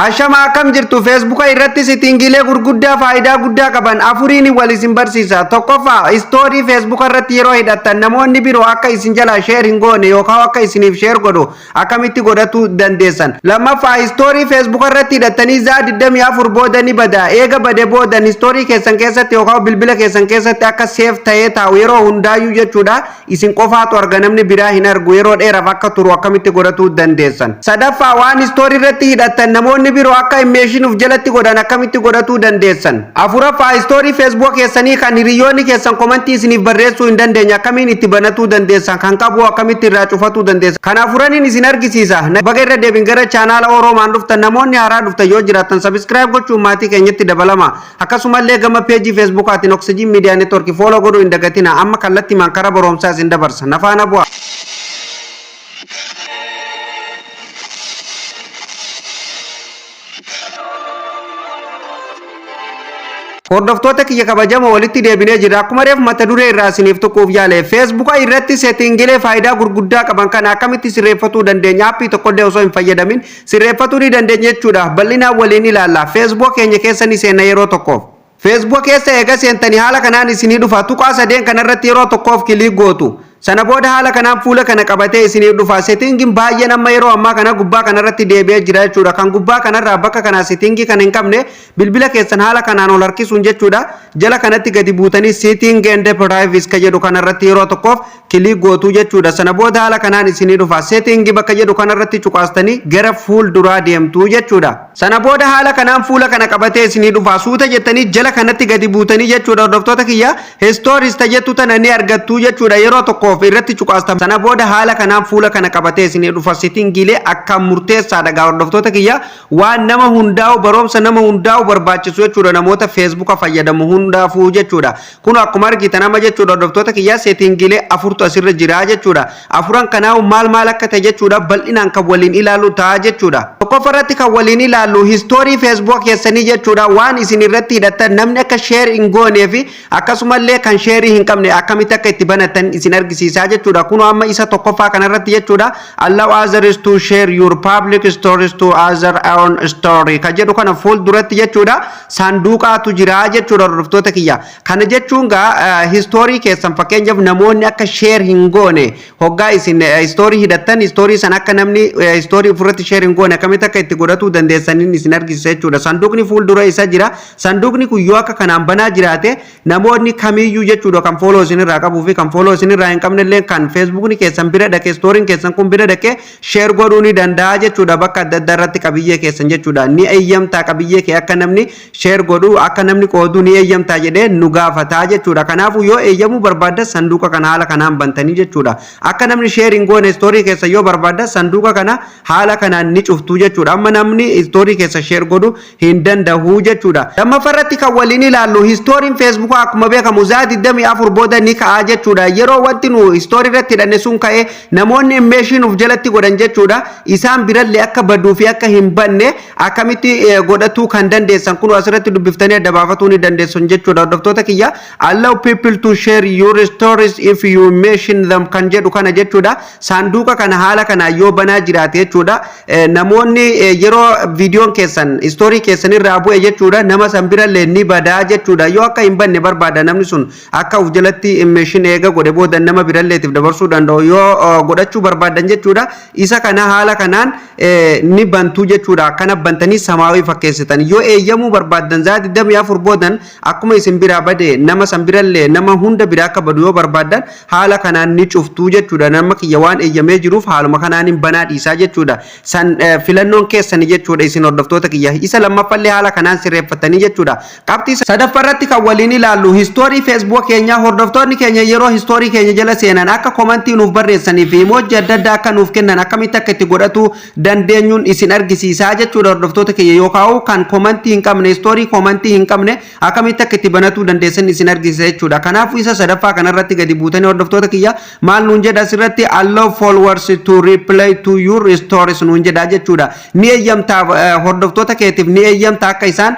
Ashama, akkam jirtu? Feesbuuka irratti settingiilee gurguddaa faayidaa guddaa qaban afuriin wal isin barsiisa. Tokkoffaa, story Feesbuuka irratti yeroo hidhattan namoonni biroo akka isin jalaa share hin goone yookaan akka isiniif share godhu akkamitti godhachuu dandeessan. Lammaffaa, story Feesbuuka irratti hidhattanii sa'aa 24 booda ni bada. Eega bade boodan story keessan keessatti yookaan bilbila keessan keessatti akka save ta'ee taa'u yeroo hundaayyuu jechuudha. Isin qofaatu arga, namni biraa hin argu, yeroo dheeraaf akka turu akkamitti godhachuu dandeessan. Sadaffaa, waan story irratti hidhattan namoonni biroo akka mention uf jalatti godhan akkamitti godhachuu dandeessan. Afuraffaa, story Feesbuuk keessanii kan hiriyoonni keessan comment isiniif barreessuu hin dandeenye akkamiin itti banatuu dandeessan, kan qabu akkamitti irraa cufatuu dandeessan. Kan afuraniin isin argisiisa. Baga irra deebin gara chaanaala Oroomaan dhuftan. Namoonni haaraa dhuftan yoo jiraattan subscribe gochuun maatii keenyatti dabalama. Akkasumallee gama peejii Feesbuukaatiin Oksijiin Miidiyaa Neetworkii follow godhuu hin dagatina. Amma kallattiimaan karaa barumsaa isin dabarsa. Nafaana bu'a. Hordoftoota kiyya kabajamoo, walitti deebinee jirra. Akkuma reef mata duree irraa isiniif tuquuf yaale, Feesbuuka irratti settingilee faayidaa gurguddaa qaban kana akkamitti sirreeffatuu dandeenya? Aappii tokkollee osoo hin fayyadamin sirreeffatuu ni dandeenya jechuudha. Bal'inaan waliin ilaalla. Feesbuuka keenya keessa ni seenna yeroo tokkoof. Feesbuuka keessa eega seentanii haala kanaan isinii dhufa. Tuqaa sadeen kanarratti yeroo tokkoof click gootu. Sana booda haala kanaan fuula kana qabatee isinii dhufa. Settingiin baay'een amma yeroo ammaa kana gubbaa kanarratti deebi'ee jira jechuudha. Kan gubbaa kanarraa bakka kanaa settingii kana hin qabne bilbila keessan haala kanaan ol harkisuun jechuudha. Jala kanatti gadi buutanii "Setting and privacy" ka jedhu kanarratti yeroo tokkoof click gootuu jechuudha. Sana booda haala kanaan isinii dhufa. Settingii bakka jedhu kanarratti cuqaastanii gara fuul duraa deemtuu jechuudha. Sana booda haala kanaan fuula kana qabatee isinii dhufa. Suuta jettanii jala kanatti gadi buutanii jechuudha, hordoftoota kiyya, "Stories" ta jettu tana ni argattuu jechuudha. Yeroo tokkoof irratti cuqaasta. Sana booda haala kanaan fuula kana qabatee isinii dhufa. Settingiilee akka murteessaadha gaa, hordoftoota kiyya, waan nama hundaa'u, barumsa nama hundaa'u barbaachisu jechuudha, namoota Feesbuuka fayyadamu hundaafuu jechuudha. Kun akkuma argitan amma jechuudha, hordoftoota kiyya, settingiilee afurtu asirra jira jechuudha. Afuran kanaa maal maal akka ta'e jechuudha, bal'inaan kan waliin ilaalu ta'a jechuudha. Tokkoffaa irratti kan waliin ilaallu story Feesbuuk keessanii jechuudha. Waan isin irratti hidhattan namni akka share hin goonee fi akkasumallee kan share hin qabne akkamitti akka itti banatan isin argisiisaa jechuudha. Kun amma isa tokkoffaa kanarratti jechuudha. "Allow others to share your public stories to other on story" kan jedhu kana fuul duratti jechuudha. Saanduqaatu jira jechuudha, hordoftoota kiyya. Kana jechuun gaa story keessan fakkeenyaaf namoonni akka share hin goone hoggaa isin story hidhattan, story san akka namni story ofirratti share hin goone akkamitti akka itti godhatuu dandeessaniin isin argisiisa jechuudha. Sanduuqni fuuldura isa jira. Sanduuqni kun yoo akka kanaan banaa jiraate, namoonni kamiyyuu jechuudha, kan follow isinirraa qabuu fi kan follow isinirraa hin qabne illee, kan Feesbuukni keessan bira dhaqe, storyn keessan kun bira dhaqe, share godhuu ni danda'a jechuudha bakka adda addaa irratti qabiyyee keessan jechuudha. Ni eeyyamtaa qabiyyee kee akka namni share godhuu, akka namni qooduu ni eeyyamtaa jedhee nu gaafataa jechuudha. Kanaafuu yoo eeyyamuu barbaadda, sanduuqa kana haala kanaan bantanii jechuudha. Akka namni share hin goone story keessa yoo barbaadda, sanduuqa kana haala kanaan ni cuftuu jechuudha. Amma namni story keessa share godhu hin danda'u jechuudha. Lammaffaa irratti kan waliin ilaallu, storyn Feesbuukaa akkuma beekamu sa'aa 24 booda ni ka'a jechuudha. Yeroo wanti nu story irratti hidhanne sun ka'ee namoonni mention uf jalatti godhan jechuudha. Isaan birallee akka baduu fi akka hin banne akkamitti godhatuu kan dandeessan kun asirratti dubbiftanii adda baafatuu ni dandeessan jechuudha. Hordoftoota kiyya, "Allow people to share your stories if you mention them" kan jedhu kana jechuudha. Saanduqa kana haala kana yoo banaa jiraate jechuudha. Namoonni yeroo viidiyoon keessan story keessan irraa bu'e jechuudha, nama san birallee ni badaa jechuudha. Yoo akka hin banne barbaada, namni sun akka uf jalatti mention eega godhe booda nama biralleetiif dabarsuu danda'u yoo godhachuu barbaadan jechuudha. Isa kana haala kanaan ni bantuu jechuudha. Akkana bantanii samaawii fakkeessitan. Yoo eeyyamuu barbaaddan, sa'aa 24 boodan akkuma isin biraa bade nama san birallee, nama hunda biraa akka badu yoo barbaaddan, haala kanaan ni cuftuu jechuudha. Nama kiyya waan eeyyamee jiruuf haaluma kanaan hin banaa dhiisaa jechuudha. San filannoon keessani jechuudha, isin hordoftoota kiyya. Isa lammaffallee haala kanaan sirreeffatanii jechuudha. Qabxii sadaffaa irratti kan waliin ilaallu story Feesbuuk keenyaa. Hordoftoonni keenya yeroo story keenya jala seenan akka comment nuuf barreessanii fi emoji adda addaa akka nuuf kennan akkamitti akka itti godhatu dandeenyuun isin argisiisaa jechuudha, hordoftoota keenya. Yookaan kan comment hin qabne, story comment hin qabne akkamitti akka itti banatuu dandeessan isin argisiisa jechuudha. Kanaafuu isa sadaffaa kanarratti gadi buutanii, hordoftoota kiyya, maal nuun jedha asirratti? "Allow followers to reply to your stories" nuun jedha jechuudha. Ni eeyyamtaa Hordoftoota keetiif ni eeyyamta akka isaan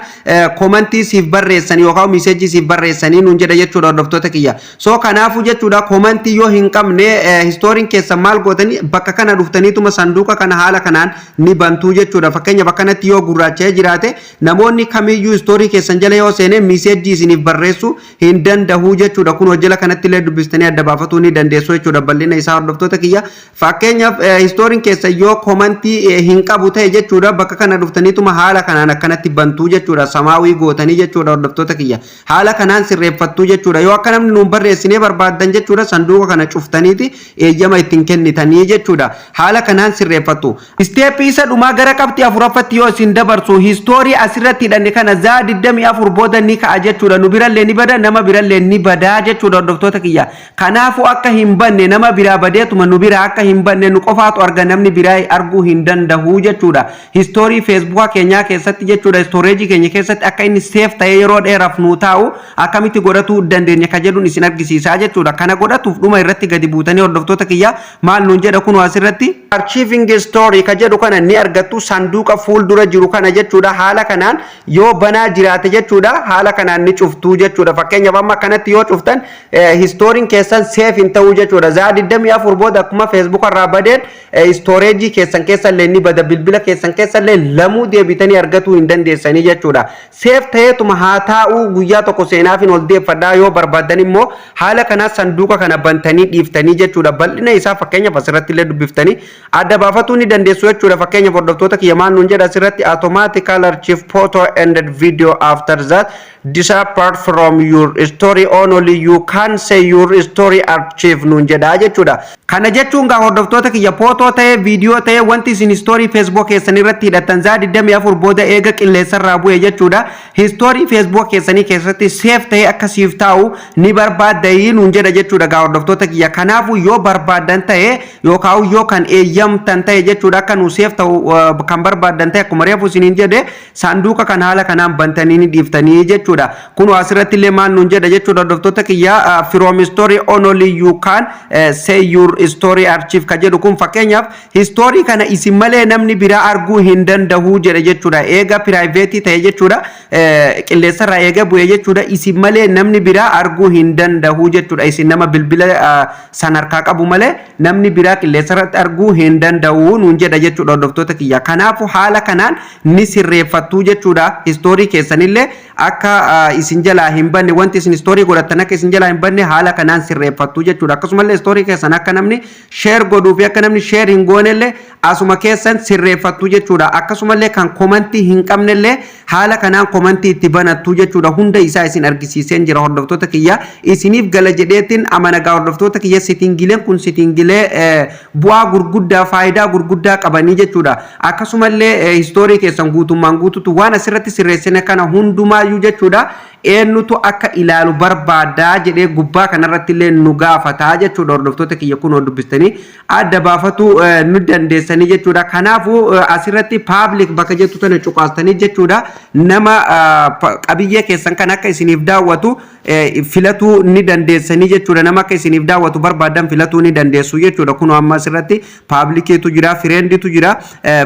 commentii siif barreessan yookaan messageii siif barreessanii nuun jedha jechuudha, hordoftoota kiyya. So kanaafuu jechuudha, commentii yoo hin qabne storyn keessan maal gootanii? Bakka kana dhuftaniituma sanduuqa kana haala kanaan ni bantuu jechuudha. Fakkeenya bakka kanatti yoo gurraacha'ee jiraate, namoonni kamiyyuu story keessan jala yoo seene messageii isiniif barreessuu hin danda'u jechuudha. Kun jala kanatti illee dubbistanii adda baafatuu ni dandeessu jechuudha bal'ina isaa, hordoftoota kiyya. Fakkeenyaaf storyn keessan yoo commentii hin qabu ta'e jechuudha, bakka kana dhuftaniituma haala kanaan akkanatti bantuu jechuudha. Samaawii gootanii jechuudha, hordoftoota kiyya. Haala kanaan sirreeffattuu jechuudha. Yoo akka namni nuun barreessinee barbaaddan jechuudha, sanduuqa kana cuftaniiti eeyyama ittiin kennitanii jechuudha. Haala kanaan sirreeffattu. Stepii isa dhumaa gara qabxii afuraffatti yoo isin dabarsu, story asirratti hidhanne kana zaa 24 booda ni ka'a jechuudha. Nu birallee ni bada, nama birallee ni badaa jechuudha, hordoftoota kiyya. Kanaafuu akka hin banne, nama biraa badeetuma nu biraa akka hin banne, nu qofaatu arga, namni biraa arguu hin danda'u jechuudha. Story Facebookaa keenyaa keessatti jechuudha, storageii keenya keessatti akka inni save ta'ee yeroo dheeraaf nuu taa'u akkamitti godhatuu dandeenya ka jedhuun isin argisiisaa jechuudha. Kana godhatuuf dhuma irratti gadi buutanii, hordoftoota kiyya, maal nuun jedha? Kun asirratti archiving story ka jedhu kana ni argattu, sanduuqa fuuldura jiru kana jechuudha. Haala kanaan yoo banaa jiraate jechuudha, haala kanaan ni cuftuu jechuudha. Fakkeenyaaf amma kanatti yoo cuftan storyn keessan save hin ta'uu jechuudha. Zaa 24 booda akkuma Facebook irraa badeen storageii keessan keessallee ni bada, bilbila keessan keessallee lamuu deebitanii argatuu hin dandeessanii jechuudha. Save ta'eetuma haa taa'uu, guyyaa tokko seenaafin ol deeffadhaa yoo barbaaddan immoo haala kanaa sanduuqa kana bantanii dhiiftanii jechuudha. Bal'ina isaa fakkeenyaaf asirratti illee dubbiftanii adda baafatuu ni dandeessu jechuudha. Fakkeenyaaf, hordoftoota kiyya, maal nuun jedha asirratti? "Automatically archive photo and video after that disappear from your story. Only you can see your story archive" nuun jedha jechuudha. Kana jechuun gaa, hordoftoota kiyya, photo ta'ee viidiyoo ta'ee wanti isin story Facebook keessan irratti hidhattan zaa 24 booda eega qilleensarraa bu'e jechuudha, story Facebook keessanii keessatti save ta'ee akkasiif taa'u ni barbaaddayii nuun jedha jechuudha gaa, hordoftoota kiyya. Kanaafuu yoo barbaaddan ta'e yookaan yoo kan eeyyamtan ta'e jechuudha, akka nu save ta'u kan barbaaddan ta'e, akkuma reefu isiniin jedhe saanduqa kan haala kanaan bantanii ni dhiiftanii jechuudha. Kun asirratti illee maal nuun jedha jechuudha, hordoftoota kiyya? "From story only you can see your story archive" ka jedhu kun fakkeenyaaf story kana isin malee namni biraa arguu hin danda'u jedhe jechuudha. Eega privateii ta'e jechuudha, qilleensarraa eega bu'e jechuudha, isin malee namni biraa arguu hin danda'u jechuudha. Isin nama bilbila san harkaa qabu malee namni biraa qilleensarratti arguu hin danda'u nuun jedha jechuudha, hordoftoota kiyya. Kanaafuu haala kanaan ni sirreeffattu jechuudha. Story keessanillee akka isin jalaa hin banne, wanti isin story godhattan akka isin jalaa hin banne haala kanaan sirreeffattu jechuudha. Akkasumallee story keessan akka namni share godhuu fi akka namni share hin goonellee asuma keessan sirreeffattu jechuudha. Akkasumallee kan commentii hin qabnellee haala kanaan commentii itti banattu jechuudha. Hunda isaa isin argisiiseen jira, hordoftoota kiyya. Isiniif gala jedheetiin amanagaa, hordoftoota kiyya. Settingileen kun settingilee bu'aa gurguddaa, faayidaa gurguddaa qabanii jechuudha. Akkasumallee story keessan guutummaan guututu waan asirratti sirreessine kana hundumaayyuu jechuudha, eenyutu akka ilaalu barbaadaa jedhee gubbaa kanarratti illee nu gaafataa jechuudha, hordoftoota kiyya. Kun dubbistanii adda baafatu nu dandeessanii jechuudha. Kanaafuu asirratti public bakka jettu tana cuqaastanii jechuudha, nama qabiyyee keessan kan akka isiniif daawwatu filatuu ni dandeessanii jechuudha. Nama akka isiniif daawwatu barbaadan filatuu ni dandeessu jechuudha. Kun amma asirratti publiciitu jira, frienditu jira,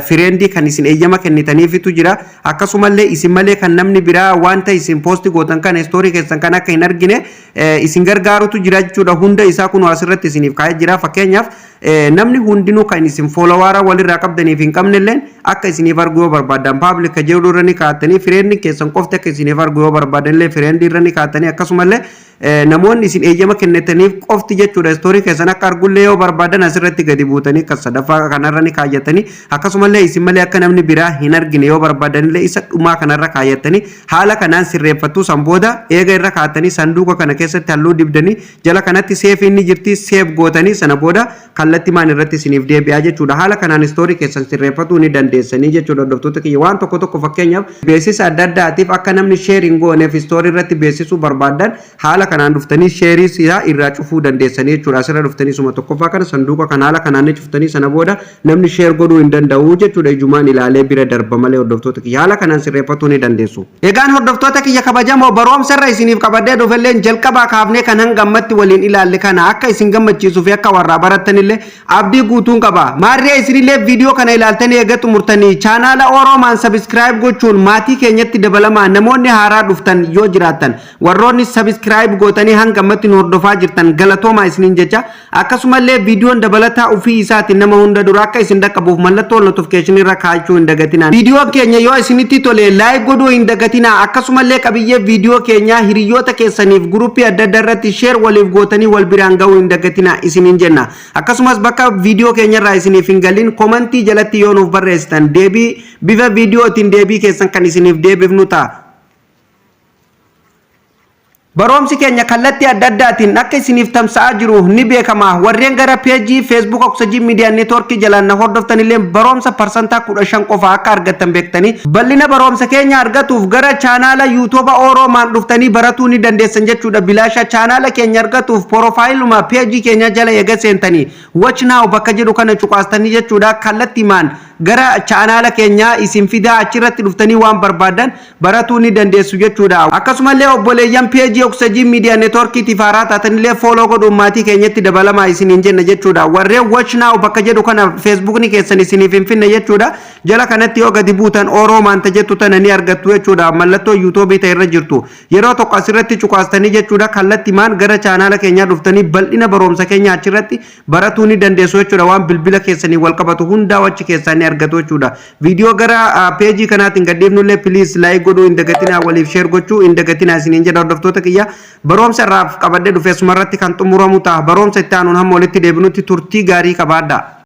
friendii kan isin eeyyama kennitaniifitu jira. Akkasumallee isin malee kan namni biraa wanta isin post gootan kana, story keessan kan akka hin argine isin gargaarutu jira jechuudha. Hunda isaa kun asirratti isiniif kaa'ee jira. Fakkeenyaaf namni hundinuu kan isin followera walirraa qabdaniif hin qabnelleen akka isiniif argu yoo barbaadan public jedhu irra ni kaa'attanii, friendii keessan qofti akka isiniif argu yoo barbaadan illee friendii irra ni kaa'attanii, akkasumallee namoonni isin eeyyama kennitaniif qofti jechuudha story keessan akka argullee yoo barbaadan asirratti gadi buutanii kan sadaffaa kanarra ni kaayyatanii, akkasumallee isin malee akka namni biraa hin argine yoo barbaadan illee isa dhumaa kanarra kaayyatanii haala kanaan sirreeffattu. San booda eega irra kaa'attanii sanduuqa kana keessatti halluu dibdanii jala kanatti save inni jirti, save gootanii sana booda kallattii maan irratti isiniif deebi'aa jechuudha. Haala kanaan story keessan sirreeffatuu ni dandeessanii jechuudha, hordoftoota kiyya. Waan tokko tokko, fakkeenyaaf beeksisa adda addaatiif akka namni share hin gooneef story irratti beeksisuu barbaadan, haala kanaan dhuftanii shareii isaa irraa cufuu dandeessanii jechuudha. Asirra dhuftanii suma tokkoffaa kana sanduuqa kana haala kanaan ni cuftanii, sana booda namni share godhuu hin danda'u jechuudha. Ijumaan ilaalee bira darba malee, hordoftoota kiyya, haala kanaan sirreeffatuu ni dandeessu. Egaan hordoftoota kiyya kabajamoo, barumsa irra isiniif qabadhee dhufelleen jalqabaa kaafnee kan hanga ammatti waliin ilaalle kana akka isin gammachiisuu fi akka warraa barattanillee abdii guutuun qaba. Maarree, isinillee viidiyoo kana ilaaltanii eega xumurtanii chaanaala Oroomaan subscribe gochuun maatii keenyatti dabalamaa. Namoonni haaraa dhuftan yoo jiraattan, warroonni subscribe gootanii hanga ammatti nu hordofaa jirtan, galatoomaa isiniin jecha. Akkasumallee viidiyoon dabalataa ofii isaatiin nama hunda dura akka isin dhaqqabuuf mallattoo notificationii irra kaa'achuu hin dagatinaa. Viidiyoon keenya yoo isinitti tole like godhuu hin dagatinaa. Akkasumallee qabiyyee viidiyoo keenyaa hiriyoota keessaniif guruppii adda addaa irratti share waliif gootanii wal biraan ga'uu hin dagatinaa isiniin jenna. Akkasumas bakka viidiyoo keenyarraa isiniif hin galin komantii jalatti yoo nuuf barreessitan, deebii bifa viidiyootiin deebii keessan kan isiniif deebifnu ta'a. Baroomsi keenya kallattii adda addaatiin akka isiniif tamsa'aa jiru ni beekama. Warreen gara peejii Facebook Oxygen Media Network jalaan na hordoftan illee baroomsa 15% qofa akka argattan beektanii, bal'ina baroomsa keenya argatuuf gara chaanaala YouTube Oroomaan dhuftanii baratuu ni dandeessan jechuudha. Bilaasha chaanaala keenya argatuuf profileuma peejii keenya jala eega seentanii "Watch now" bakka jedhu kana cuqaastanii jechuudha. Kallattiimaan gara chaanaala keenyaa isin fidaa, achirratti dhuftanii waan barbaadan baratuu ni dandeessu jechuudha. Akkasumallee obboleeyyan peejii Oxygen Media Networkiitiif haaraa taatanillee follow godhuun maatii keenyatti dabalamaa isiniin jenna jechuudha. Warreen "Watch now" bakka jedhu kana Facebookni keessan isiniif hin finne jechuudha. Jala kanatti yoo gadi buutan Oroomaan jettu tana ni argattu jechuudha. Mallattoo YouTubeii ta'e irra jirtu. Yeroo tokko asirratti cuqaastanii jechuudha, kallattiimaan gara chaanaala keenyaa dhuftanii bal'ina baroomsa keenya achirratti baratuu ni dandeessu jechuudha. Waan bilbila keessanii wal qabatu hundaa achi keessaa ni argatu jechuudha. Viidiyoo gara peejii kanaatiin gadhiifnullee please like godhuu hin dagatinaa, waliif share gochuu hin dagatinaa isiniin jedha. Hordoftoota kiyya, baroomsa irraaf qabadhee dhufe asumarratti kan xumuramu ta'a. Baroomsa itti aanuun hamma walitti deebinutti turtii gaarii qabaadha.